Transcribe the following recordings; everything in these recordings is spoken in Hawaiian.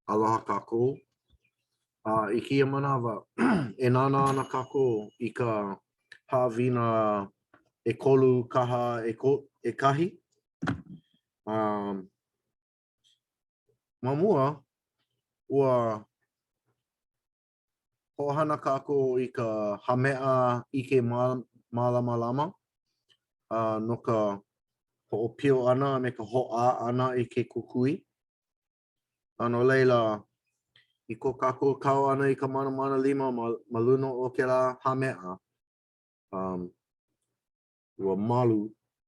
Aloha kākou. A i kēia manawa, e nānā ana kākou i ka haʻawina ʻekolu kaha ʻekahi. Um, ma mua, ua hoʻohana kākou i ka hāmeʻa ʻike mālamalama uh, no ka hoʻopio ʻana a me ka hoʻā ʻana i ke kukui. A no laila, i ko kākou kau ʻana i ka manamana lima ma, ma luna o kēlā hāmeʻa, um, ua malu,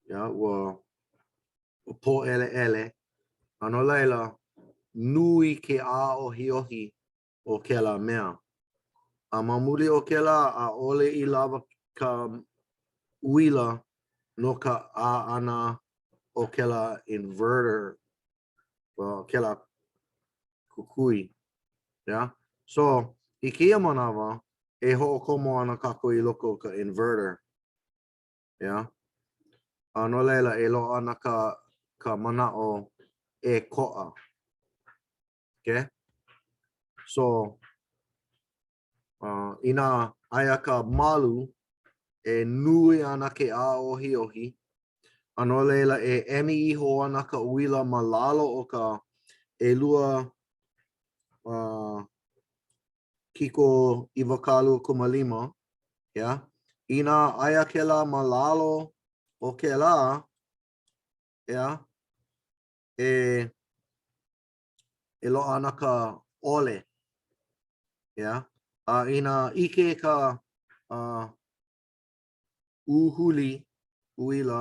yeah, ua, ua pōʻeleʻele, a no laila, nui ke ʻāohiohi o kēlā mea. A ma muli o kēlā, ʻaʻole i lawa ka uila no ka ʻā ʻana o kēlā inverter well, kēlā kukui. Yeah? So, i kēia manawa, e hoʻokomo ana kākou i loko o ka inverter. Yeah? A no laila, e loaʻa ana ka, ka manaʻo ʻēkoʻa. Okay? So, uh, inā aia ka malu e nui ana ke ʻāohiohi, a no laila e emi iho ana ka uila ma lalo o ka ʻelua uh, kiko 25, yeah? Inā aia kēlā ma lalo o kēlā, yeah? e e loaʻa ana ka ʻole. Yeah? A inā ʻike ka uh, ʻūhuli uila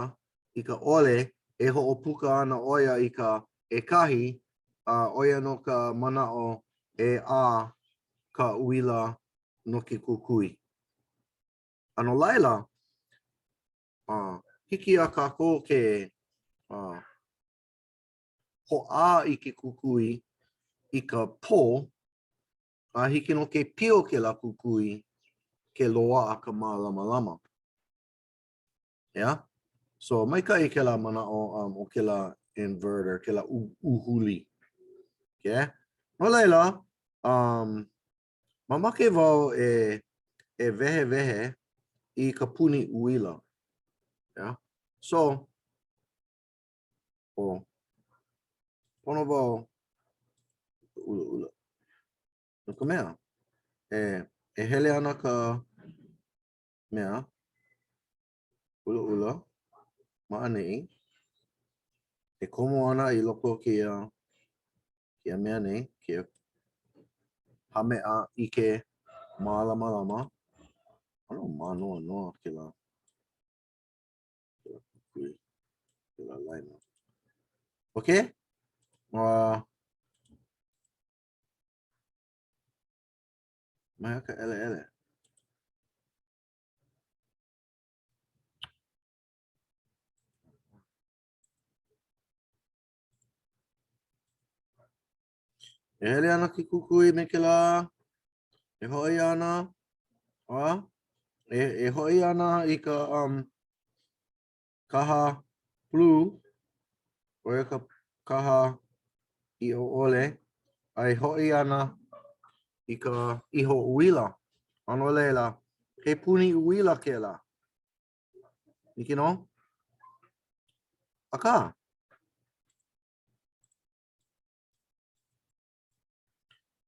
i ka ʻole, e hoʻopuka ana ʻo ia i ka ʻekahi, a ʻo ia nō ka manaʻo e ʻā ka uila no ke kukui. A no laila, uh, hiki iā kākou ke uh, hoʻā i ke kukui i ka pō, a hiki nō ke pio kēlā kukui ke loaʻa ka mālamalama. Yeah? So, maikaʻi kēlā manaʻo um, o kēlā inverter, kēlā ʻūhuli. Okay? No laila, um, mamake wau e, e wehewehe i ka puni uila. Yeah? So, oh, pono wau ʻulaʻula. No ka mea, e, e hele ana ka mea ʻulaʻula ma ʻaneʻi, e komo ana i loko o kēia, kēia mea nei, kēia hāmeʻa ʻike mālamalama. ʻAno mānoanoa kēlā. Okay? Uh, Mai ka ʻeleʻele. E hele ana ke kukui me kēlā, e hoʻi ana, a, e, e hoʻi ana i ka um, kaha blue, ʻo ia ka kaha ʻiʻo ʻole, a e hoʻi ana i ka iho uila. A no laila, he puni uila kēlā. Hiki nō? Akā,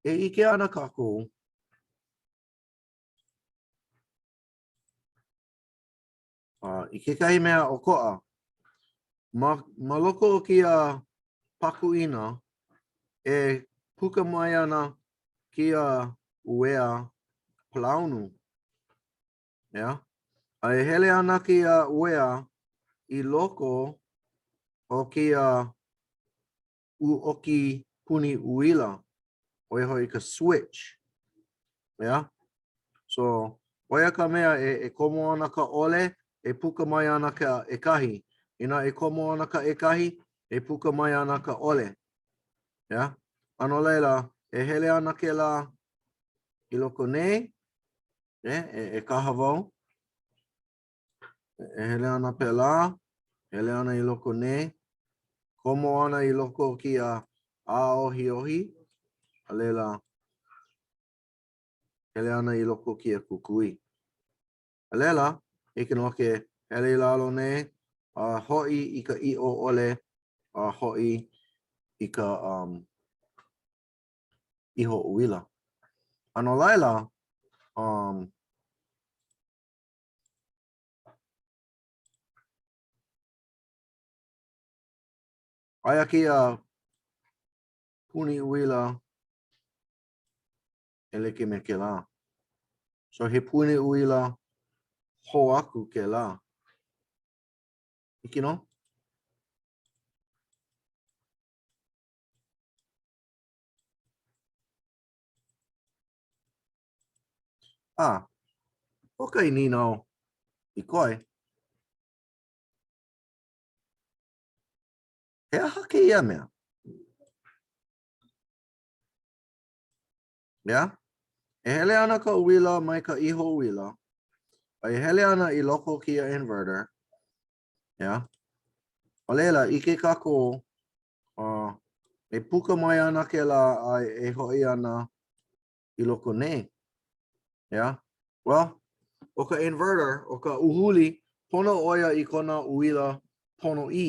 E ʻike ana kākou uh, i kekahi mea ʻokoʻa. Ma, ma loko o kēia pakuʻina, e puka mai ana kēia uea palaunu. Yeah? A e hele ana kēia uea i loko o kēia ʻuoki puni uila, ʻo ia hoʻi ka switch. Yeah? So, ʻo ia ka mea e, e komo ana ka ʻole, e puka mai ana ka ʻekahi. Inā e komo ana ka ʻekahi, e puka mai ana ka ʻole. Yeah? A no laila, e hele ana kēlā i loko nei, e, e, e kaha wau. E hele ana pēlā, hele ana i loko nei, komo ana i loko o kēia ʻāohiohi. A laila, hele ana i loko o kēia kukui. A laila, hiki nō ke hele i lalo nei, a hoʻi i ka ʻiʻo ʻole, a hoʻi i ka um, iho uila. A no laila, um, aia kēia puni uila e like me kēlā. So he puni uila hou aku kēlā. Hiki nō? A, ʻo kahi nīnau i koe, he aha kēia mea? Yeah? E hele ana ka uila mai ka iho uila, a e hele ana i loko o kēia inverter, yeah? A laila, ʻike kākou, uh, e puka mai ana kēlā a e hoʻi ana i loko nei. Yeah? Well, ʻo ka inverter, ʻo ka uhuli, pono ʻo ia i kona uila ponoʻī.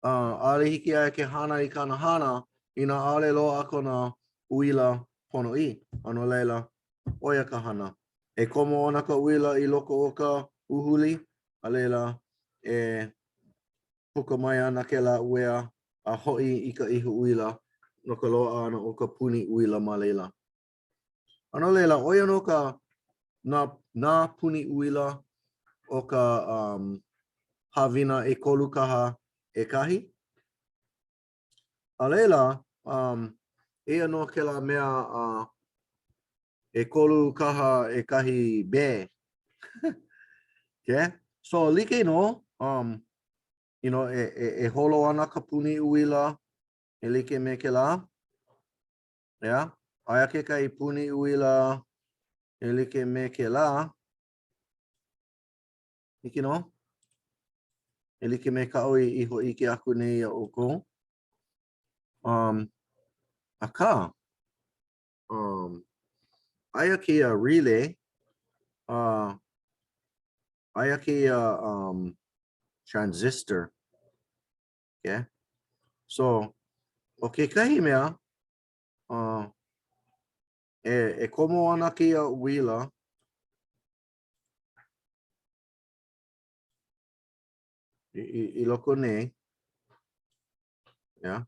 Uh, ʻaʻole hiki iā ia ke hana i kāna hana inā ʻaʻole loaʻa kona uila ponoʻī. A no laila, ʻo ia ka hana. E komo ana ka uila i loko o ka uhuli, a laila, e puka mai ana kēlā uea a hoʻi i ka iho uila no ka loaʻa ʻana o ka puni uila ma laila. A no laila, ʻo ia nō ka nā, nā puni uila o ka um, haʻawina ʻekolu kaha ʻekahi. A laila, um, eia nō kēlā mea uh, ʻekolu kaha ʻekahi B. okay? So, like nō, um, you know, e, e, e holo ana ka puni uila e like me kēlā. Yeah? Aia kekahi puni uila e like me kēlā. Hiki nō? E like me kaʻu i, i hōʻike aku nei iā ʻoukou. Um, akā, um, aia kēia relay, uh, aia kēia um, transistor. Okay? So, ʻo kekahi mea, uh, e, e komo ana kēia uila, i, i, i loko nei, yeah.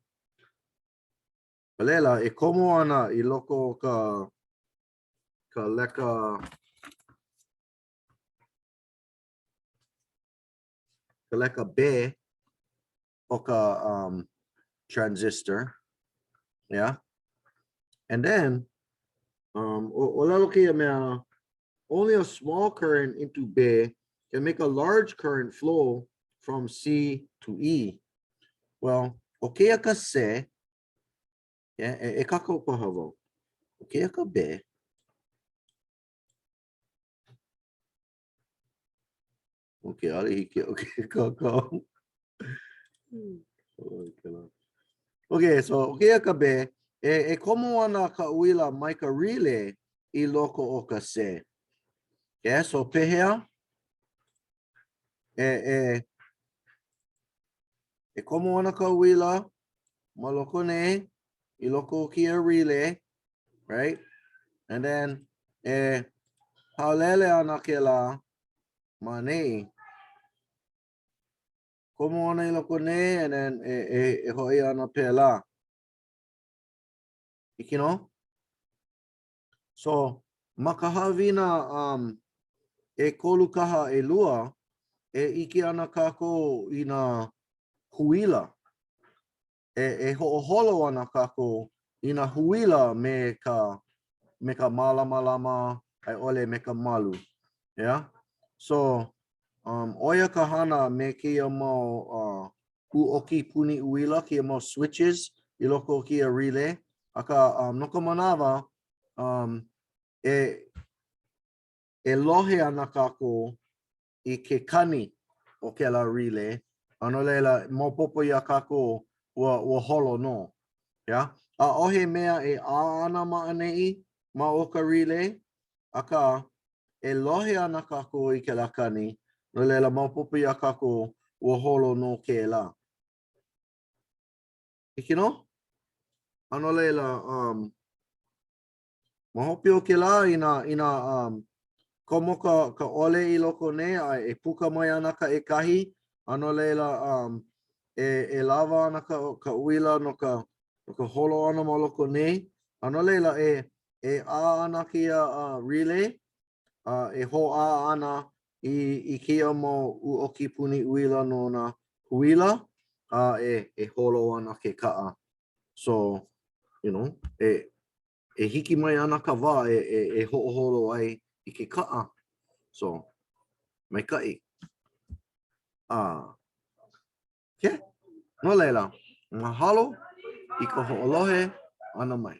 A laila, e komo ana i loko o ka, ka leka ka leka B o ka um, transistor. Yeah. And then, um, ʻōlelo kēia mea, only a small current into B can make a large current flow from C to E. Well, ʻo kēia ka C, yeah, e, e kākau paha wau. ʻO kēia ka B, Okay, ʻaʻole hiki iaʻu ke kākau. Okay, so ʻo kēia ka B, e, e komo ana ka uila mai ka relay i loko o ka C. Okay, so pehea? E, e, e komo ana ka uila ma loko nei, i loko o kēia relay, right? And then, e haulele ana kēlā ma nei. Komo ana i loko nei, and then e, e, e hoʻi ana pēlā. Hiki nō? So, ma ka haʻawina um, ʻekolu kaha ʻelua, e ʻike ana kākou i nā huila. E, e hoʻoholo ana kākou i nā huila me ka, me ka mālamalama a i ʻole me ka malu. Yeah? So, um, ʻo ia ka hana me kēia mau uh, ʻuʻoki puni uila, kēia mau switches i loko o kēia relay. Akā, um, no ka manawa, um, e, e lohe ana kākou i ke kani o kēlā relay, a no laila, maopopo iā kākou, ua, ua holo nō. Yeah? ʻAʻohe mea e ʻā ana ma ʻaneʻi ma o ka relay, akā, e lohe ana kākou i kēlā kani, no laila maopopo iā kākou ua holo nō kēlā. Hiki nō? A no laila, um, ma hope o kēlā, inā, inā um, komo ka, ka ʻole i loko nei a e puka mai ana ka ʻekahi, a no laila, um, e, e lawa ana ka, ka uila no ka, no ka holo ʻana ma loko nei, a no laila, e, e ʻā ana kēia uh, relay, a e hōʻā ana i, i kēia mau ʻuʻoki puni uila no nā huila, a e, e holo ana ke kaʻa. So, you know, e, e hiki mai ana ka wā e, e, e hoʻoholo ai i ke kaʻa. So, maikaʻi. A, okay. No laila, mahalo i ka hoʻolohe ʻana mai.